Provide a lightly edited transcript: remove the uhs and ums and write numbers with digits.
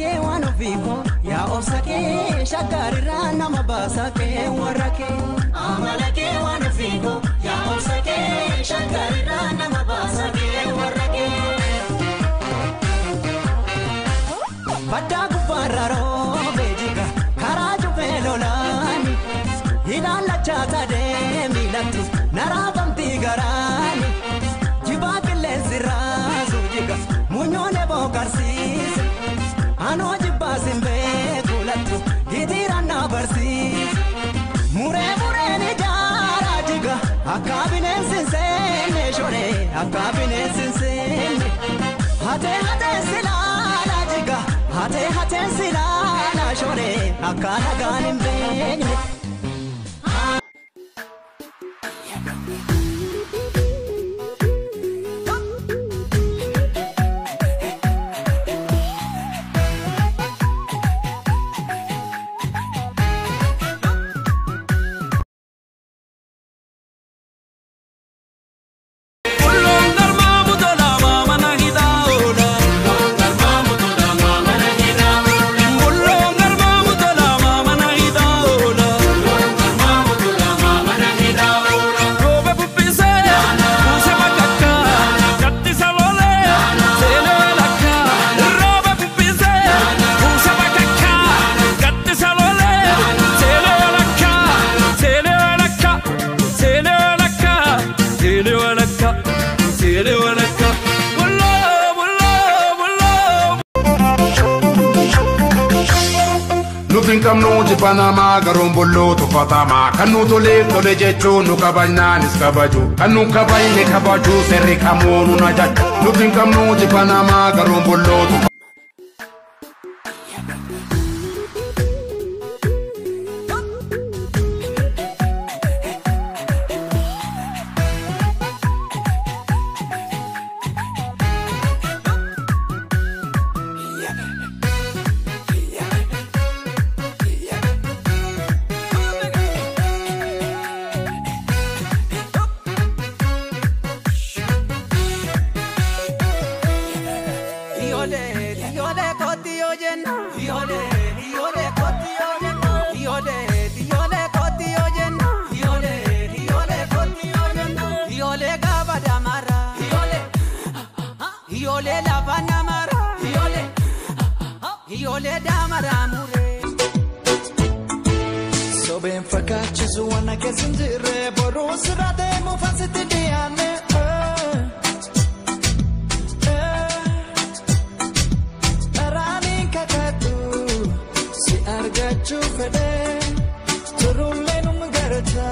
kee waan ofii koo yaa obsa kee shaggarirraa nama baasa kee warra kee. Amala kee waan ofii koo yaa obsa kee shaggarirraa nama baasa kee warra kee. Baddaa gubbaarra roobee jiga karaa cufee lolaani ilaallachaa sadee miilatti naraafamti garaani jibaa qilleensi raasuu jiga munyoon eboo karsiise anoo jibbaa simbee kuulattu hitiiraan na barsiise muree mureen ijaaraa jiga akka bineensi hin seenne shoree akka bineensi hin seenne hatee hatee silaalaa jiga hatee hatee silaalaa shoree akka nagaan hin beekne. Nuti hin qabnu jibbanamaa garuun bolloo tuffatamaa kan nu toleef tole jechuun nu kabajnaanis kabaju kan nu kabajne kabaju seerri kamuu nu ajaju nuti hin qabnu jibbanamaa garuun bolloo tuffatamaa. Sobeen fakkaachisu waan keessa hin jirre boruu sirra deemu faasitti dhiyaanne. Dharaan kakadhu si argachuu fedhe turullee nu garta.